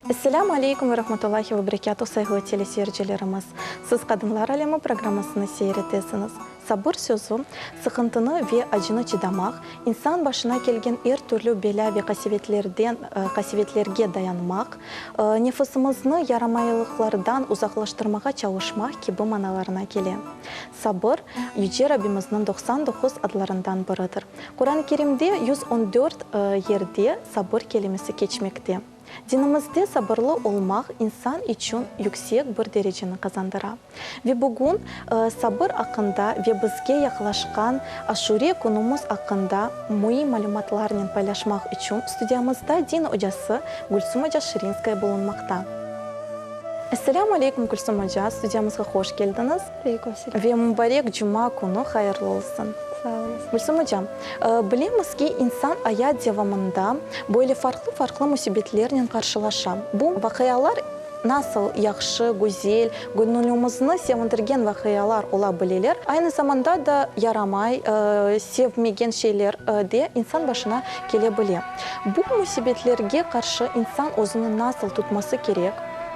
Esselâmu aleykum ve rahmetullahi ve berekâtuh sayğılı teleseyircilerimiz! Siz Qadınlar alemi programmasını seyir etesiñiz. Sabır sözü, sıqıntını ve acını çıdamaq, insan başına kelgen er türlü belâ ve qasevetlerden qasevetlerge dayanmaq, nefisimizni yaramaylıqlardan uzaqlaştırmağa çalışmaq kibi manalarına kele. Sabır, Yüce Rabbimizniñ 99 adlarından biridir. Quran-ı Kerimde 114 yerde sabır kelimesi keçmekte. Dinimizde sabırlı olmaq insan içün yüksek bir dereceni qazandıra. Ve bugün sabır aqqında ve bizge yaqlaşqan Aşure künümiz aqqında müim malümatlarnen paylaşmaq içün studiyamızda din ocası Gülsüm oca Şirinskaya bulunmaqta. Esselâmu aleykum, Gülsüm oca, studiyamızğa hoş keldiñiz. Aleyküm selâm. Ve mubarek cuma künü hayırlı olsun. Sağ oluñız. Gülsüm ocam, bilemiz ki, insan ayat devamında böyle farqlı-farqlı müsibetlernen qarşılaşa. Bu vaqialar nasıl yahşı, güzel, göñlümizni sevindirgen vaqialar ola bileler, aynı zamanda da yaramay, sevmegen şeyler de insan başına kele bile. Bu müsibetlerge qarşı insan özüni nasıl tutması kerek?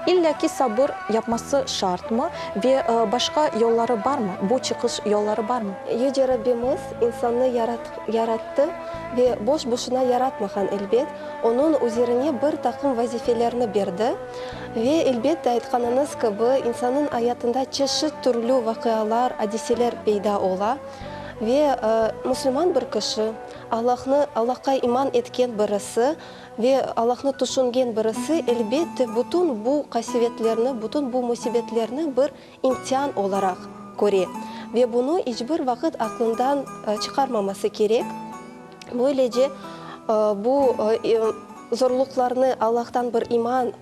İllâ ki sabır yapması şartmı ve başqa yolları barmı, bu çıqış yolları barmı? Yüce Rabbimiz insannı yarattı ve boş-boşuna yaratmağan, elbet, onıñ üzerine bir taqım vazifelerni berdi. Ve, elbette, aytqanıñız kibi, insannıñ ayatında çeşit türlü vaqialar, adiseler peyda ola. Ve musulman bir kişi, Allahnı, Allahqa iman etken birisi, Ve Allahnı tüşüngen birisi, elbette, bütün bu qasevetlerni, bütün bu müsibetlerni bir imtian olaraq köre ve bunı iç bir vaqıt aqlından çıqarmaması kerek. Böylece, bu zorluqlarnı Allahtan bir iman,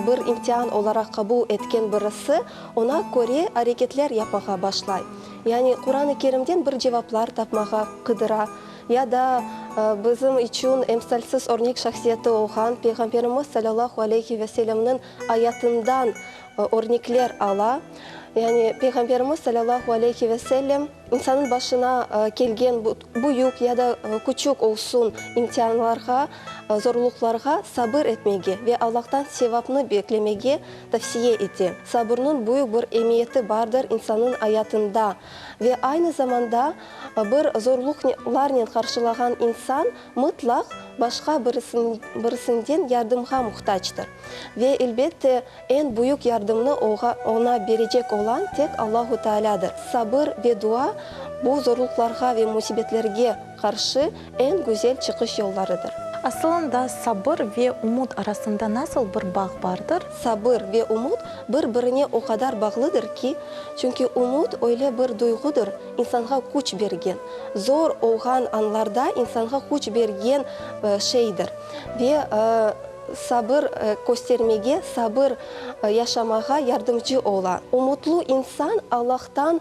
bir imtian olaraq qabul etken birisi, oña köre areketler yapmağa başlay. Yani Quran-ı Kerimden bir cevaplar tapmağa qıdıra. Ya da bizim içün emsalsiz örnek şahsiyeti olğan Peyğamberimiz salâllahu aleyhi ve sellemniñ ayatından örnekler ala. Yani Peyğamberimiz salâllahu aleyhi ve sellem insannıñ başına kelgen büyük ya da küçük olsun imtianlarğa, zorluqlarğa sabır etmege ve Allahtan sevapnı beklemege tavsiye ete. Sabırnıñ büyük bir emiyeti bardır insannıñ ayatında. Ve aynı zamanda bir zorluqlarnen qarşılağan insan mıtlaq başqa birisinden yardımğa muhtactır. Ve, elbette, eñ büyük yardımnı oña berecek olan tek Allahu Tealâdır. Sabır ve dua bu zorluqlarğa ve müsibetlerge qarşı eñ güzel çıqış yollarıdır. Asılında, sabır ve ümüt arasında nasıl bir bağ bardır? Sabır ve ümüt bir-birine o qadar bağlıdır ki, çünki ümüt öyle bir duyğudır, insanğa küç bergen, zor olğan anlarda insanğa küç bergen şeydir. Ve sabır köstermege, sabır yaşamağa yardımcı ola. Ümütlu insan Allahtan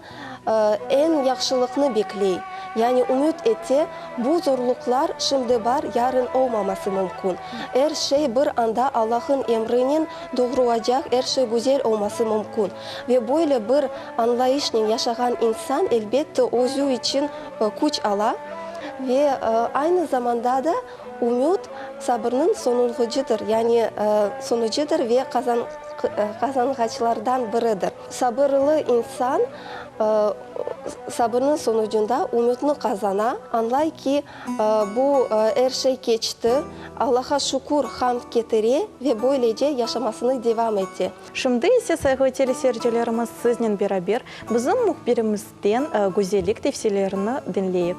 Eñ yahşılıqnı bekley, yani ümüt ete, bu zorluqlar şimdi bar, yarın olmaması mümkün. Er şey bir anda Allah'ın emrinen doğrulacaq, er şey güzel olması mümkün. Ve böyle bir añlayışnen yaşağan insan, elbette, özü içün küç ala ve aynı zamanda da ümüt sabırnıñ soñunğıcıdır, yani soñucıdır ve qazanğaçlardan biridir. Sabırlı insan sabırnıñ sonucunda ümütni qazana, añlay ki, bu er şey keçti, Allaha şükür, hamd ketire ve böylece yaşamasını devam ete. Şimdi ise, sayğılı teleseyircilerimiz, siznen beraber bizim mühbirimizden güzellik tevsiyelerini diñleyik.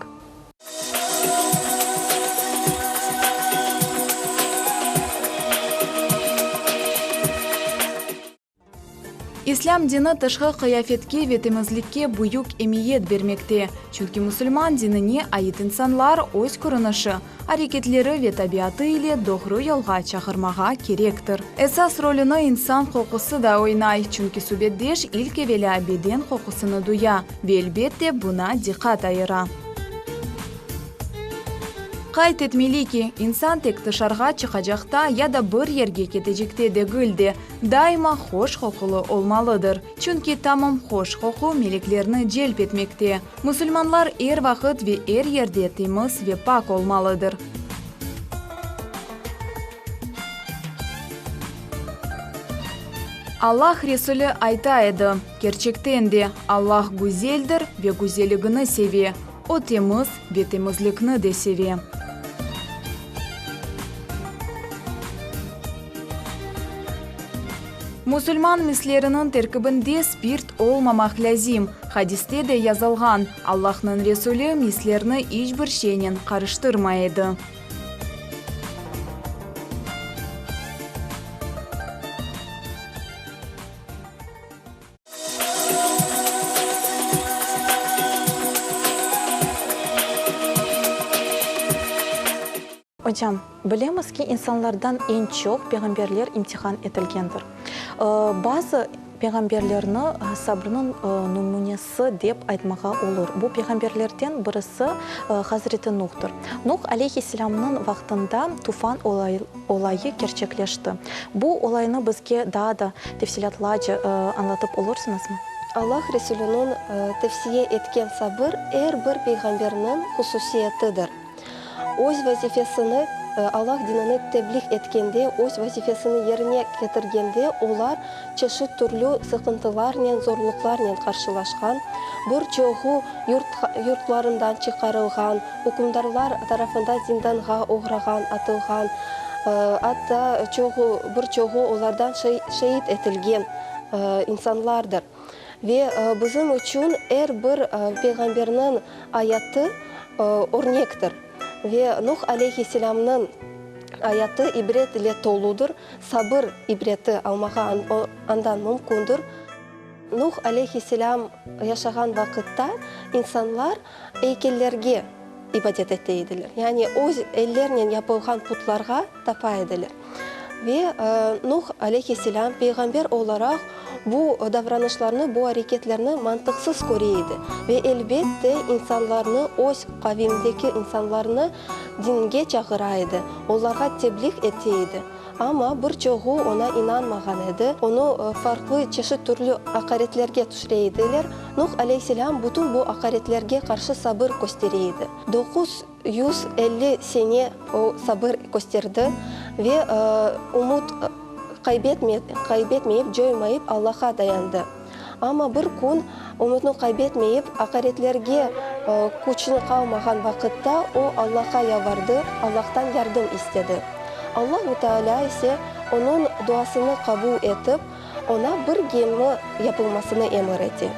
İslâm dini tışqı qıyafetke ve temizlikke büyük emiyet bermekte, çünki musulman dinine ait insanlar öz körünişi, areketleri ve tabiatı ile doğru yolğa çağırmağa kerektir. Esas rolüni insan qoqusı da oynay, çünki subetdeş ilk evelâ beden qoqusını duya ve, elbette, buña diqqat ayıra. Qayd etmeli ki, insan tek tışarğa çıqacaqta ya da bir yerge ketecekte degil de, daima hoş qoqulı olmalıdır. Çünki tamam hoş qoqu meleklerni celp etmekte. Musulmanlar er vaqıt ve er yerde temiz ve pak olmalıdır. Allah Resulü ayta edi, Kerçekten de, Allah güzeldir ve güzelligini seve, O temiz ve temizlikni de seve. Musulman misleriniñ terkibinde spirt olmamaq lâzim. Hadiste de yazılğan, Allahnıñ Resulü mislerni iç bir şeynen qarıştırmay edi. Ocam, bilemiz ki, insanlardan eñ çoq peyğamberler imtihan etilgendir. Bazı peyğamberlerni sabrnıñ nümünesi dep aytmağa olur. Bu peyğamberlerden birisi Hazreti Nuh'tır. Nuh aleyhisselâmnıñ vaqtında tufan olayı kerçekleşti. Bu olaynı bizge daa da tefsilâtlaca añlatıp olursıñızmı? Allah Resulüniñ tevsiye etken sabır er bir peyğamberniñ hususiyetidir. Öz vazifesini, Allah dinini tebliğ etkende, öz vazifesini yerine ketirgende olar çeşit türlü sıqıntılarnen, zorluqlarnen qarşılaşqan, bir çoğu yurtlarından çıqarılğan, ükümdarlar tarafından zindanğa oğrağan, atılğan, atta çoğu, bir çoğu olardan şeit etilgen insanlardır. Ve bizim içün er bir peyğamberniñ ayatı örnektir. Ve Nuh aleyhisselâmnıñ ayatı ibret ile toludır, sabır ibreti almağa andan mümkündir. Nuh aleyhisselâm yaşağan vaqıtta insanlar eykellerge ibadet ete ediler, yani öz ellernen yapılğan putlarğa tapa ediler. Ve Nuh aleyhisselâm peyğamber olaraq bu davranışlarnı, bu areketlerni mantıqsız köre edi ve elbette insanlarnı, öz qavimdeki insanlarnı dinge çağıra edi, olarğa tebliğ ete edi. Amma bir çoğu oña inanmağan edi, onı farqlı çeşit türlü aqaretlerge tüşüre ediler. Nuh aleyhisselâm bütün bu aqaretlerge qarşı sabır köstere edi. 950 sene o sabır kösterdi ve ümüt qaybetmeyip, coymayıp Allahqa dayandı. Amma bir kün ümütni qaybetmeyip, aqaretlerge küçni qalmağan vaqıtta o Allahqa yalvardı, Allahtan yardım istedi. Allahu Teala ise onıñ duasını qabul etip, oña bir gemi yapılmasını emir ete.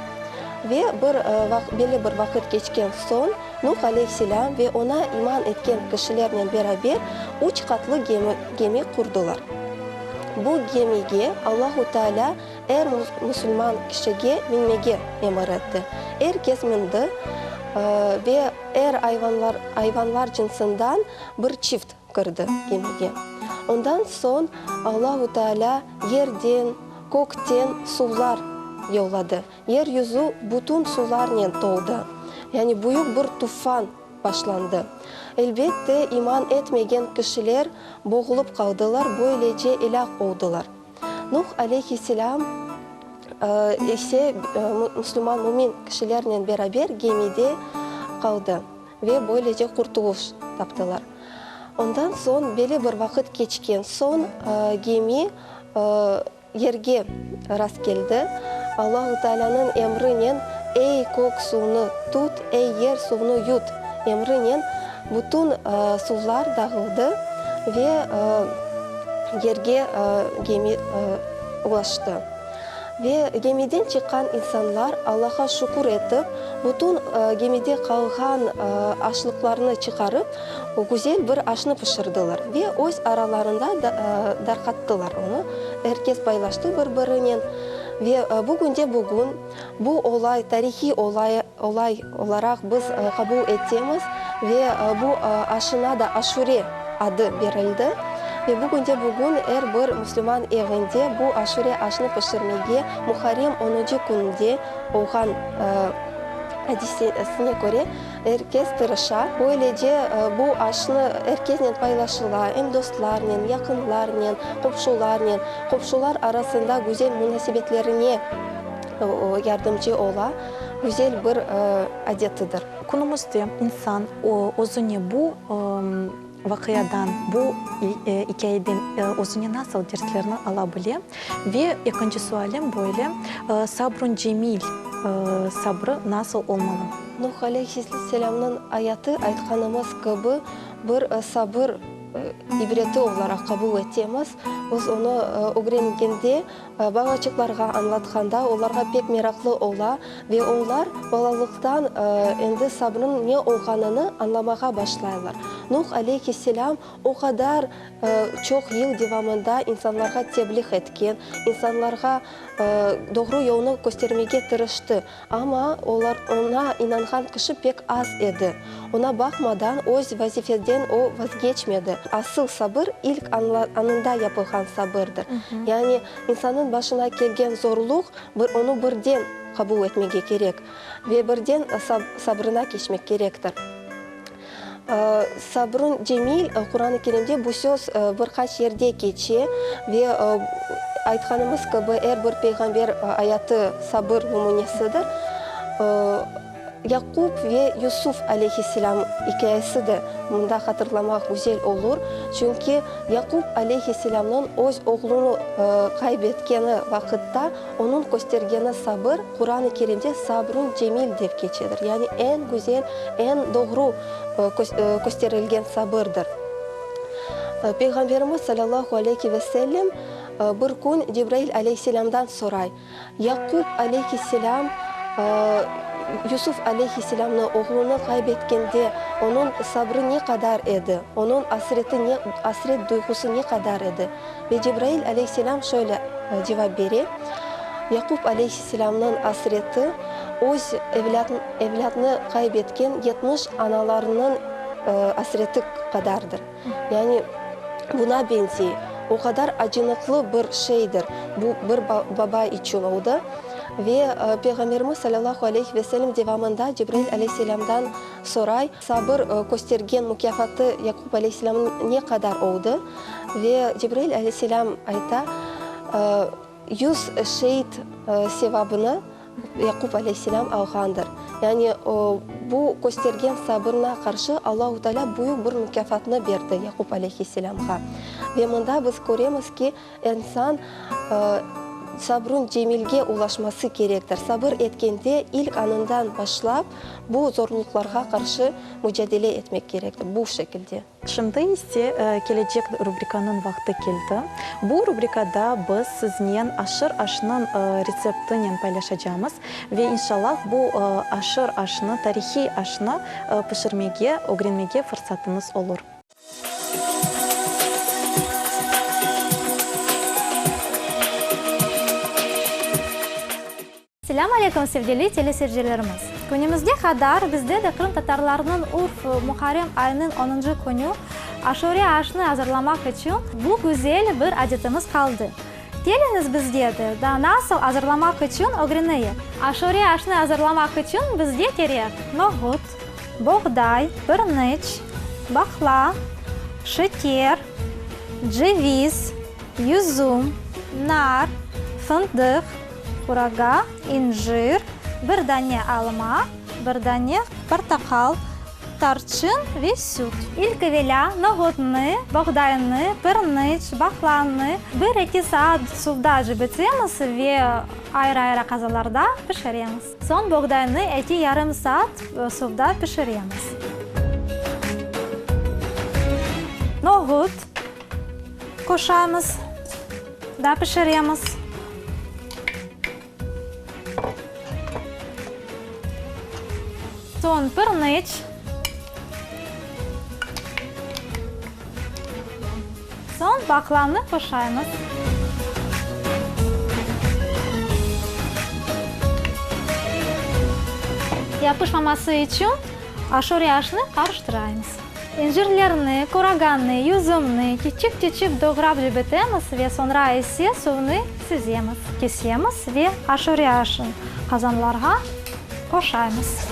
Ve bir belli bir vaqıt keçken soñ, Nuh aleyhisselâm ve oña iman etken kişilernen beraber üç qatlı gemi qurdılar. Bu gemige Allahu Teala Er musulman kişige minmege emir etti. Er kes mindi ve er ayvanlar, ayvanlar cınsından bir çift kirdi gemige. Ondan soñ Allahu Teala yerden, kökten suvlar yolladı. Yer yüzü bütün suvlarnen toldı. Yani büyük bir tufan başlandı. Elbette, iman etmegen kişiler boğulıp qaldılar, böylece elâk oldılar. Nuh aleyhisselâm ise musulman mümin kişilernen beraber gemide qaldı ve böylece qurtuluş taptılar. Ondan soñ belli bir vaqıt keçken soñ gemi yerge rastkeldi. Allahu Taalânıñ emrinen, Ey kök, suvnı tut, ey yer, suvnı yut! emrinen bütün suvlar dağıldı ve yerge gemi ulaştı. Ve gemiden çıqqan insanlar Allaha şükür etip, bütün gemide qalğan aşlıqlarnı çıqarıp, güzel bir aşnı pişirdiler ve öz aralarında darqattılar onı. Er kes paylaştı bir-birinen. Ve bugünde-bugün bu olay tarihiy olay olay olaraq biz qabul etemiz ve bu aşına da Aşure adı berildi. Ve bugünde-bugün er bir müslüman evinde bu Aşure aşnı pişirmege Muharrem onuncı kününde olğan adisesine köre er kes tırışa. Böylece bu aşnı er kesnen paylaşıla, em dostlarnen, yaqınlarnen, qomşularnen, qomşular arasında güzel munasebetlerine yardımcı ola, güzel bir adetidir. Künümizde insan özüne bu. vaqiadan, bu ikâyeden özüne nasıl derslerni ala bile? Ve ekinci sualim böyle, sabrun cemil sabrı nasıl olmalı? Nuh aleyhisselâmnıñ ayatı, aytqanımız kibi, bir sabır ibreti olaraq qabul etemiz. Biz onı ögrengende, balaçıqlarğa añlatqanda, olarğa pek meraqlı ola ve olar balalıqtan endi sabrnıñ ne olğanını añlamağa başlaylar. Nuh aleyhisselâm o qadar çoq yıl devamında insanlarğa tebliğ etken, insanlarğa doğru yolnı köstermege tırıştı, amma olar oña inanğan kişi pek az edi. Oña baqmadan, öz vazifeden o vazgeçmedi. Asıl sabır ilk anında yapılğan sabırdır. Yani insannıñ başına kelgen zorluq, bir onı birden qabul etmege kerek ve birden sabrına keçmek kerektir. Sabrun cemil, Quran-ı Kerimde bu söz bir qaç yerde keçe ve aytqanımız kibi, er bir peyğamber ayatı sabır nümünesidir. Yaqup ve Yusuf aleyhisselâm ikâyesi de mında hatırlamaq güzel olur, çünki Yaqup aleyhisselâmnıñ öz oğlunı qayb etkeni vaqıtta onıñ köstergeni sabır Quran-ı Kerimde sabrun cemil dep keçedir, yani eñ güzel, eñ doğru kösterilgen sabırdır. Peyğamberimiz salâllahu aleyhi ve sellem bir kün Cebrail aleyhisselâmdan soray, Yaqup aleyhisselâm Yusuf aleyhisselâmnı, oğlunı qayb etkende, onıñ sabrı ne qadar edi, onıñ asreti ne, asret duyğusı ne qadar edi? Ve Cebrail aleyhisselâm şöyle cevap bere, Yaqup aleyhisselâmnıñ asreti öz evlâtını qayb etken 70 analarınıñ asreti qadardır. Yani buna beñzey, o qadar acınıqlı bir şeydir bu bir baba içün oldı. Ve Peyğamberimiz salâllahu aleyhi ve sellem devamında Cebrail aleyhisselâmdan soray, sabır köstergen mukâfatı Yaqup aleyhisselâmnıñ ne qadar oldı? Ve Cebrail aleyhisselâm ayta, 100 şeit sevabını Yaqup aleyhisselâm alğandır. Yani bu köstergen sabırına qarşı Allahu Teala büyük bir mukâfatnı berdi Yaqup aleyhisselâmğa. Ve mında biz köremiz ki, insan sabrun cemilge ulaşması kerektir. Sabır etkende ilk anından başlap bu zorluqlarğa qarşı mücadele etmek kerektir, bu şekilde. Şimdi ise Kelecek rubrikanıñ vaqtı keldi. Bu rubrikada biz siznen aşır aşnıñ retseptinen paylaşacamız ve inşallah bu aşır aşnı, tarihiy aşnı pişirmege, ögrenmege fırsatıñız olur. Selâm aleyküm, sevgili teleseyircilerimiz! Künümizge qadar bizde de qırımtatarlarnıñ urf Muharrem ayınıñ onuncı künü Aşure aşnı azırlamaq içün bu güzel bir adetimiz qaldı. Keliñiz bizge de da nasıl azırlamaq içün ögreneyik. Aşure aşnı azırlamaq içün bizge kerek noğut, boğday, pirniç, baqla, şeker, ceviz, yüzüm, nar, fındıq, Quraga, incir, bir dane alma, bir dane portaqal, tarçın ve süt. İlk evelâ noğutnı, boğdaynı, pirniç, baqlanı bir-eki saat suvda cibitemiz ve ayrı-ayrı qazanlarda pişiremiz. Soñ boğdaynı eki yarım saat suvda pişiremiz. Noğut qoşamız. Da pişiremiz. Soñ pirniç. Soñ baqlanı qoşaymız. Yapışmaması içün aşure aşnı qarıştıraymız. İncirlerni, kuragannı, yüzümni kiçik-kiçik doğrap cibitemiz ve soñra ise suvnı süzemiz, kesemiz ve aşure aşın qazanlarğa qoşaymız.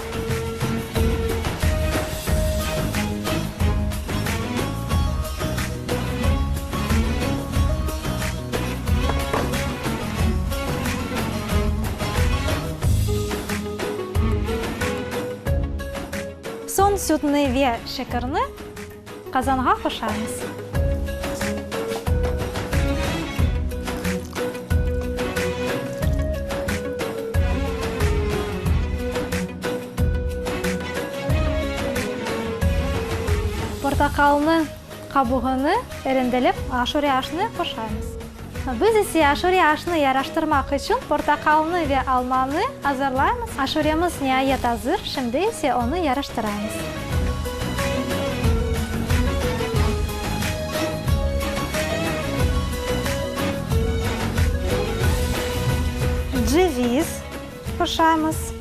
Soñ sütni ve şekerni. Qazanğa qoşamız. Portaqalnı qabuğını rendelep aşure aşına qoşaymız. Biz ise aşure aşını yaraştırmaq içün portaqalnı ve almanı azırlaymız. Aşuremiz niayet azır, şimdi ise onı yaraştıraymız. Ceviz qoşaymız,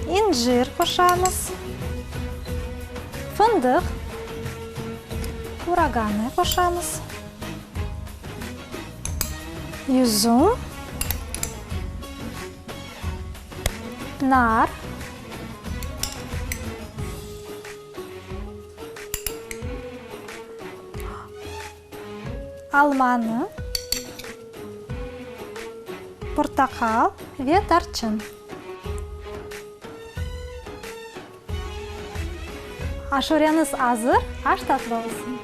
incir qoşaymız, fındıq, uraganı qoşamız. Yüzüm, nar, almanı, portaqal ve tarçın. Aşureñiz azır, aş tatlı olsun!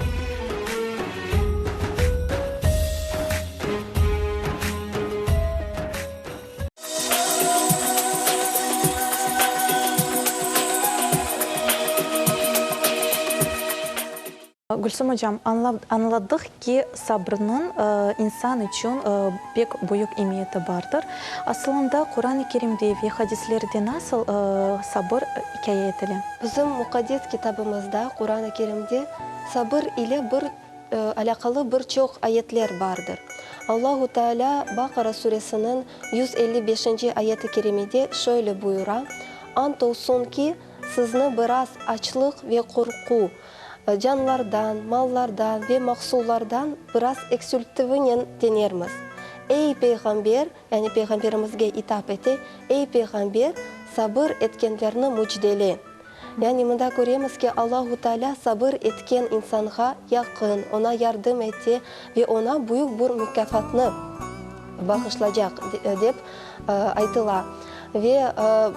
Gülsüm ocam, añladıq ki, sabrnıñ insan içün pek büyük emiyeti bardır. Asılında, Quran-ı Kerimde ve hadislerde nasıl sabır ikâye etile? Bizim muqaddes kitabımızda, Quran-ı Kerimde sabır ile bir alâqalı bir çoq ayetler bardır. Allahu Tealâ Baqara suresiniñ 155-nci ayeti kerimede şöyle buyura, Ant olsun ki, sizni biraz açlıq ve qorqu, Canlardan, mallardan ve mahsullardan biraz eksiltüvinen denermiz. Ey, Peyğamber, yani Peyğamberimizge itap ete, Ey, Peyğamber, sabır etkenlerni mücdele. Yani mında köremiz ki, Allahu Teala sabır etken insanğa yaqın, oña yardım ete ve oña büyük bir mukâfatnı bağışlacaq, dep aytıla. Ve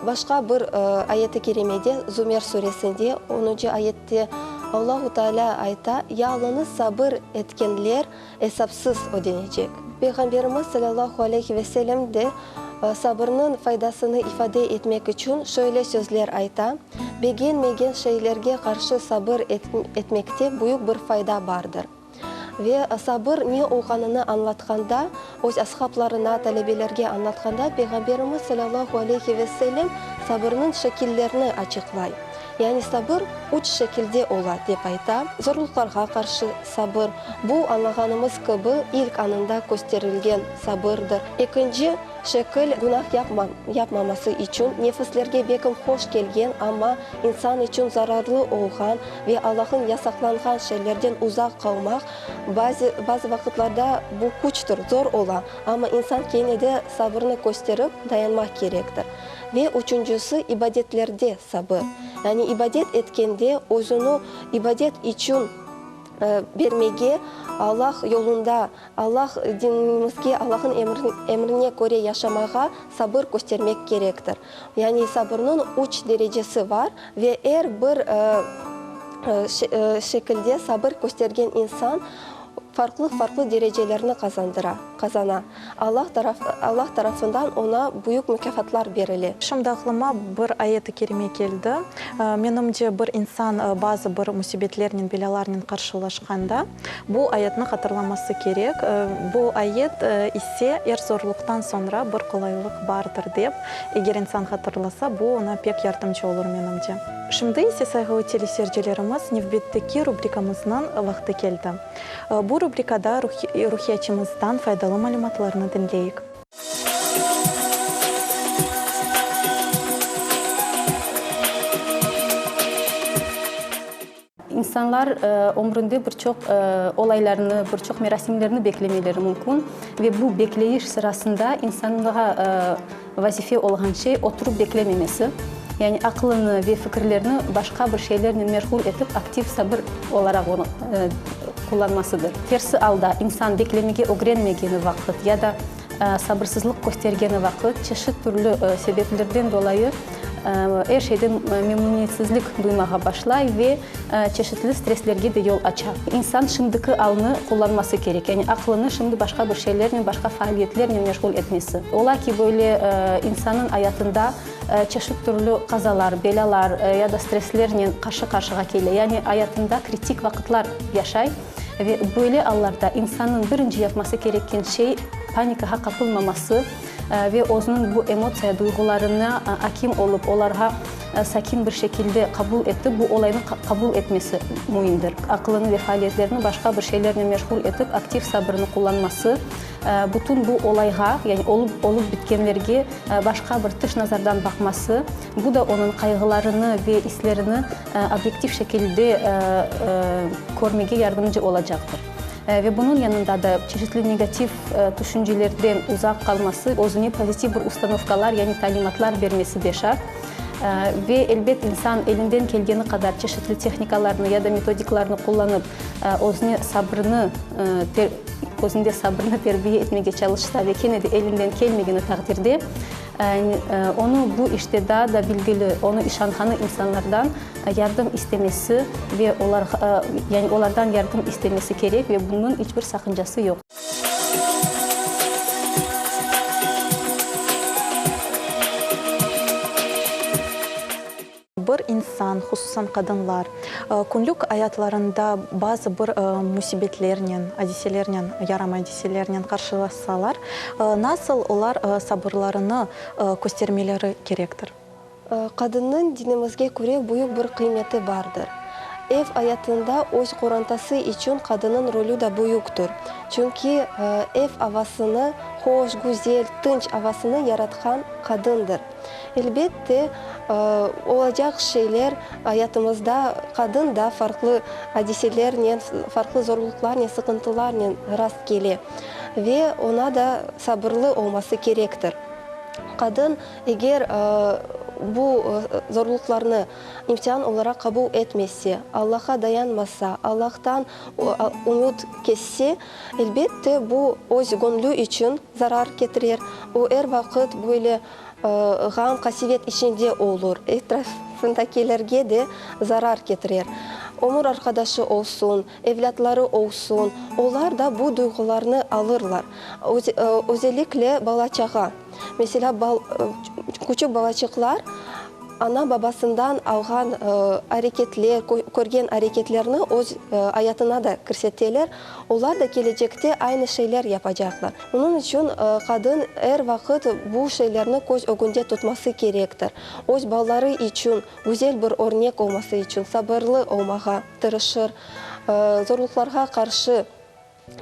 başqa bir ayet-i kerimede, Zümer suresinde, onuncı ayette Allahu Teala ayta, Yalıñız sabır etkenler esapsız ödenecek. Peyğamberimiz salâllahu aleyhi ve sellem de sabırnıñ faydasını ifade etmek içün şöyle sözler ayta, Begenmegen şeylerge qarşı sabır etmekte büyük bir fayda bardır. Ve sabır ne olğanını añlatqanda, öz ashablarına, talebelerge añlatqanda, Peyğamberimiz salâllahu aleyhi ve sellem sabırnıñ şekillerini açıqlay. Yani sabır üç şekilde ola, dep ayta, zorluqlarğa qarşı sabır, bu, añlağanımız kibi, ilk anında kösterilgen sabırdır. Ekinci şekil, günah yapma, yapmaması içün nefislerge bekim hoş kelgen, amma insan içün zararlı olğan ve Allah'ın yasaqlanğan şeylerden uzaq qalmaq, bazı, bazı vaqıtlarda bu küçtir, zor ola, amma insan kene de sabırnı kösterip dayanmaq kerektir. Ve üçüncüsi, ibadetlerde sabır. Yani ibadet etkende özüni ibadet içün bermege, Allah yolunda, Allah dinimizge, Allah'ın emrine köre yaşamağa sabır köstermek kerektir. Yani sabırnıñ üç derecesi var ve er bir şekilde sabır köstergen insan farqlı-farqlı derecelerni qazandıra, qazana. Allah taraf, Allah tarafından oña büyük mukâfatlar berile. Şimdi aqlıma bir ayet-i kerime keldi. Menimce, bir insan bazı bir müsibetlernen, belâlarnen qarşılaşqanda, bu ayetni hatırlaması kerek. Bu ayet ise, er zorluqtan soñra bir qolaylıq bardır dep, eger insan hatırlasa, bu oña pek yardımcı olur, menimce. Şimdi ise, sayğılı teleseyircilerimiz, nevbetteki rubrikamıznıñ vaqtı keldi. Bu rubrikada ruhiyatçımızdan faydalı malümatlarnı diñleyik. İnsanlar ömründe bir çoq olaylarnı, bir çoq merasimlerni beklemeleri mümkün ve bu bekleyiş sırasında insanğa vazife olğan şey oturıp beklememesi, yani aqlını ve fikirlerini başqa bir şeylernen meşğul etip aktiv sabır olaraq onı qullanmasıdır. Tersi alda insan beklemege ögrenmegeni vaqıt ya da sabırsızlıq köstergeni vaqıt çeşit türlü sebeplerden dolayı. Er şeyden memnüniyetsizlik duymağa başlay ve çeşitli stresslerge de yol aça. İnsan şimdiki alnı qullanması kerek, yani aqlını şimdi başqa bir şeylernen, başqa faaliyetlernen meşğul etmesi. Ola ki, böyle insannıñ ayatında çeşit türlü qazalar, belâlar ya da stresslernen qarşı-qarşığa kele, yani ayatında kritik vaqıtlar yaşay ve böyle allarda insannıñ birinci yapması kerekken şey, panikağa qapılmaması, Ve özüniñ bu emotsiya, duyğularına akim olıp, olarğa sakin bir şekilde qabul etip, bu olaynı qabul etmesi müimdir. Aqılını ve faaliyetlerini başqa bir şeylernen meşğul etip, aktiv sabırnı qullanması, bütün bu olayğa, yani olıp olıp bitkenlerge başqa bir tış nazardan baqması, bu da onıñ qayğılarını ve islerini obyektiv şekilde körmege yardımcı olacaqtır. Ve bunıñ yanında da çeşitli negativ tüşüncelerden uzaq qalması, özüne pozitiv bir ustanovkalar, yani talimatlar bermesi de şart. Ve, elbet, insan elinden kelgeni qadar çeşitli tehnikalarnı ya da metodiklarnı qullanıp, özüne sabrını, özünde sabrını terbiye etmege çalışsa ve kene de elinden kelmegeni taqdirde, Onı bu işte daa da bilgili, onı işanğanı insanlardan yardım istemesi ve olarğa, yani olardan yardım istemesi kerek ve bunıñ iç bir saqıncası yoq. Bir insan, hususan qadınlar, künlük ayatlarında bazı bir müsibetlernen, adiselernen, yaramay adiselernen qarşılaşsalar, nasıl olar sabırlarını köstermeleri kerektir? Qadınnıñ dinimizge köre büyük bir qıymeti bardır. Ev ayatında öz qorantası içün qadınnıñ rolü da büyüktir. Çünki ev avasını, hoş, güzel, tınç avasını yaratqan qadındır. Elbette, olacaq şeyler ayatımızda qadın da farqlı adiselernen, farqlı zorluqlarnen, sıqıntılarnen rast kele ve oña da sabırlı olması kerektir. Qadın eger bu zorluqlarnı imtian olaraq qabul etmese, Allahqa dayanmasa, Allahtan ümüt kesse, elbette, bu öz göñlü içün zarar ketirer. O er vaqıt böyle Ğam, qasevet içinde olur, etrafındakilerge de zarar ketirer. Ömür arqadaşı olsun, evlâtları olsun, olar da bu duyğularnı alırlar. Özellikle bala-çağa. Meselâ, küçük balaçıqlar ana-babasından alğan areketler, körgen areketlerni öz ayatına da kirseteler. Olar da kelecekte aynı şeyler yapacaqlar. Onıñ içün qadın er vaqıt bu şeylerni köz ögünde tutması kerektir. Öz balaları içün güzel bir örnek olması içün sabırlı olmağa tırışır, zorluqlarğa qarşı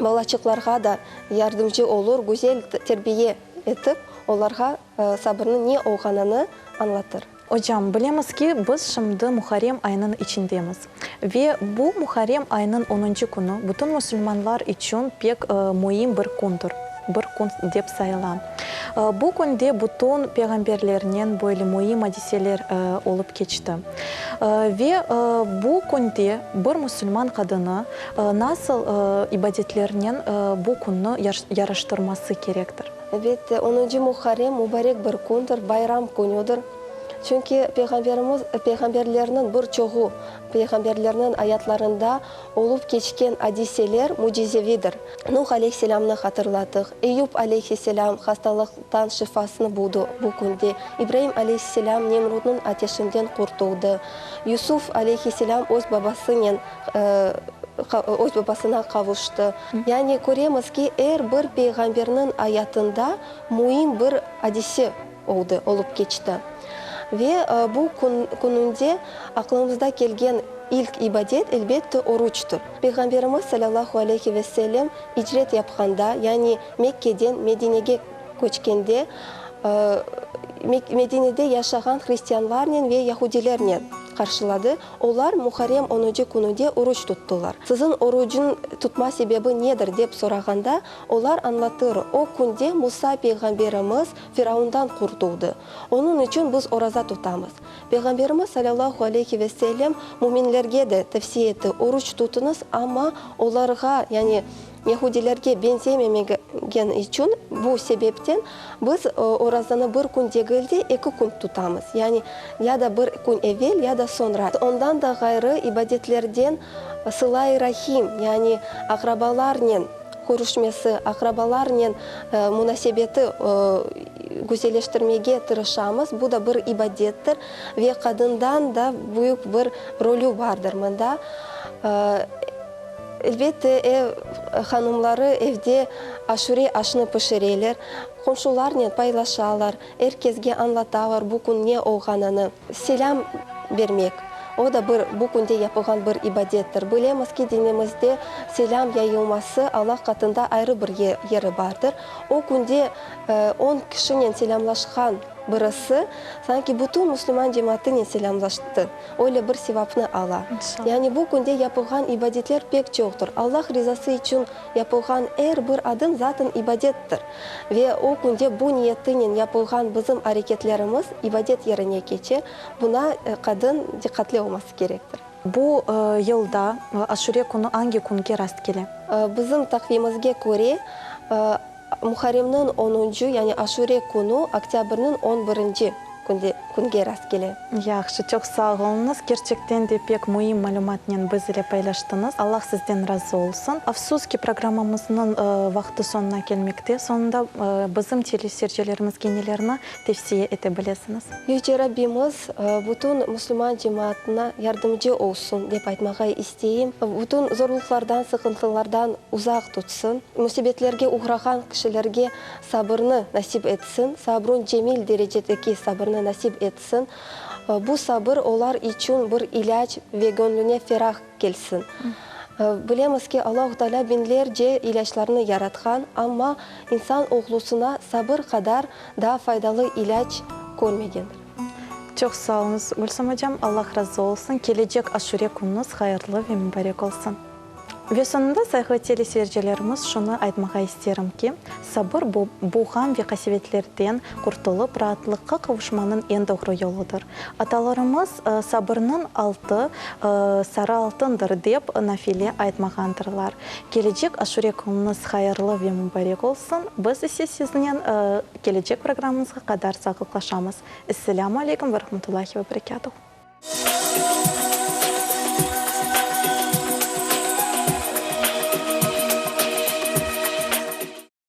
balaçıqlarğa da yardımcı olur, güzel terbiye etip, olarğa sabırnıñ ne olğanını añlatır. Ocam, bilemiz ki, biz şimdi Muharrem ayınıñ içindemiz. Ve bu Muharrem ayınıñ onuncı künü bütün musulmanlar içün pek müim bir kündir, bir kün dep sayıla. Bu künde bütün peyğamberlernen böyle müim adiseler olıp keçti. Ve bu künde bir musulman qadını nasıl ibadetlernen bu künni yaraştırması kerektir? Elbette, onuncı Muharrem mübarek bir kündir, bayram künüdir. Çünki Peyğamberimiz, peyğamberlerniñ bir çoğu, peyğamberlerniñ ayatlarında olıp keçken adiseler mücizevidir. Nuh aleyhisselâmnı hatırlatıq, Eyüp aleyhisselâm hastalıqtan şifasını buldı bu künde, İbraim aleyhisselâm Nemrutnıñ ateşinden qurtuldı, Yusuf aleyhisselâm öz babasınen, öz babasına qavuştı. Yani köremiz ki, er bir peyğamberniñ ayatında müim bir adise oldı, olıp keçti. Ve bu kününde aqlımızda kelgen ilk ibadet, elbette, oruçtır. Peyğamberimiz salâllahu aleyhi ve sellem icret yapqanda, yani Mekkeden Medinege köçkende, Medinede yaşağan hristianlarnen ve yahudilernen qarşıladı. Olar Muharrem onuncı kününde oruç tuttılar. Siziñ orucıñ tutma sebebi nedir, dep sorağanda, olar añlatır, O künde Musa peyğamberimiz Firaundan qurtuldı. Onıñ içün biz oraza tutamız. Peyğamberimiz salâllahu aleyhi ve sellem müminlerge de tevsiye etti, oruç tutıñız, amma olarğa, yani. Yahudilerge beñzememegen içün, bu sebepten biz orazanı bir kün degil de, eki kün tutamız, yani ya da bir kün evel, ya da soñra. Ondan da ğayrı, ibadetlerden sıla-i rahim, yani aqrabalarnen körüşmesi, aqrabalarnen munasebeti güzelleştirmege tırışamız, bu da bir ibadettir ve qadından da büyük bir rolü bardır mında. Elbette, ev hanımları evde aşure aşnı pişireler, qomşularnen paylaşalar, er kesge añlatalar bu kün ne olğanını. Selâm bermek, o da bir bu künde yapılğan bir ibadettir. Bilemiz ki, dinimizde selâm yayılması Allah qatında ayrı bir yeri bardır. O künde on kişinen selâmlaşqan birisi, sanki bütün müslüman cemaatınen selâmlaştı. Öyle bir sevapnı ala. Yani bu künde yapılğan ibadetler pek çoqtır. Allah rizası içün yapılğan er bir adım zaten ibadettir. Ve o künde bu niyetinen yapılğan bizim areketlerimiz ibadet yerine keçe. Buna qadın diqqatli olması kerektir. Bu yılda Aşure künü angi künge rast kele? Bizim taqvimizge köre, Muharremniñ onuncı, yani Aşure künü oktâbrniñ on birinci künde, künge rast kele. Yahşı, çoq sağ oluñız. Kerçekten de pek müim malümatnen biz ile paylaştıñız. Allah sizden razı olsun. Afsus ki, programmamıznıñ vaqtı soñuna kelmekte. Soñunda bizim teleseyircilerimizge nelerni tevsiye ete bilesiñiz? Yüce Rabbimiz bütün musulman cemaatına yardımcı olsun, dep aytmağa isteyim. Bütün zorluqlardan, sıqıntılardan uzaq tutsın. Musibetlerge oğrağan kişilerge sabırnı nasip etsin, sabrun cemil derecedeki sabırnı nasip etsin. Bu sabır olar içün bir ilâc ve göñlüne ferah kelsin. Bilemiz ki, Allahu Teala biñlerce ilâclarnı yaratqan, amma insan oğlusına sabır qadar daa faydalı ilâc körmegendir. Çoq sağ oluñız, Gülsüm ocam, Allah razı olsun. Kelecek Aşure künüñiz hayırlı ve mübarek olsun. Ve soñunda, sayğılı teleseyircilerimiz, şunı aytmağa isterim ki, sabır, bu, bu ğam ve qasevetlerden qurtulıp, raatlıqqa qavuşmanıñ eñ doğru yoludır. Atalarımız, sabırnıñ altı, sarı altındır, dep nafile aytmağandırlar. Kelecek Aşure künüñiz hayırlı ve mübarek olsun, biz ise siznen kelecek programmamızğa qadar sağlıqlaşamız. Esselâmu aleykum ve rahmetullahi ve berekâtuh.